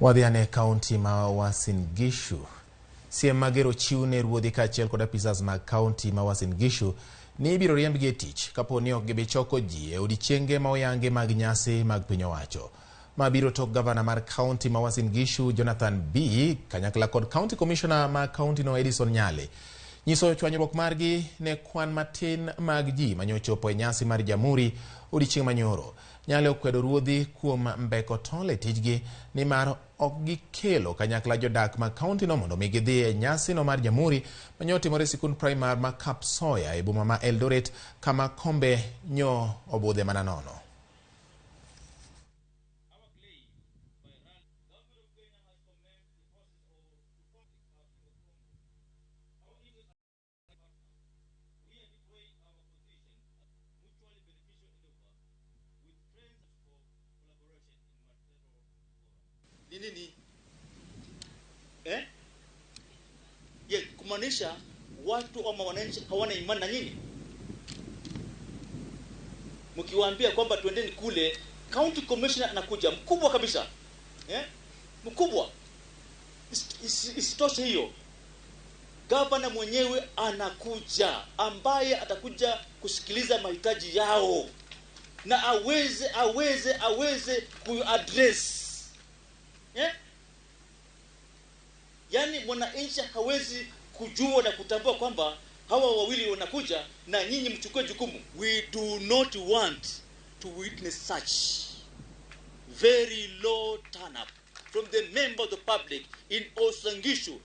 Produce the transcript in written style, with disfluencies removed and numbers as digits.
Wadhi ane kaunti ma Uasin Gishu. Siem mager ochiw ne ruodhi kaachiel kod apisas mag kaunti ma Uasin Gishu ni ibiro riembgi e tich kapo ni ok gibi choko ji e odiechienge ma oyangi mag nyasi mag piny owacho. Ma biro tok gavana mar kaunti ma Uasin Gishu Jonathan Bii kanyakla kod county commissioner ma kaunti no Edison Nyale nyiso chwanyruok margi ne kwan matin mag ji manyochopo e nyasi mar Jamhuri odiechieng' manyoro. Nyale okwedo ruodhi kuom mbeko tol e tijgi nimar ok gikelo kanyakla jodak mag kaunti no mondo mi gidhi e nyasino mar Jamhuri manyo timore e sikund primar ma Kapsoya e boma ma Eldoret kama kombe nyo obudhe mana nono. Ni nini? Eh? Ye, kumaanisha watu ama wananchi hawana imani na nyinyi. Mkiwaambia kwamba twendeni kule, county commissioner anakuja mkubwa kabisa, eh? Mkubwa. Isitoshe hiyo, gavana mwenyewe anakuja, ambaye atakuja kusikiliza mahitaji yao na aweze kuaddress, eh? Yaani mwananchi hawezi kujua na kutambua kwamba hawa wawili wanakuja na nyinyi mchukue jukumu. We do not want to witness such very low turn up from the member of the public in Uasin Gishu.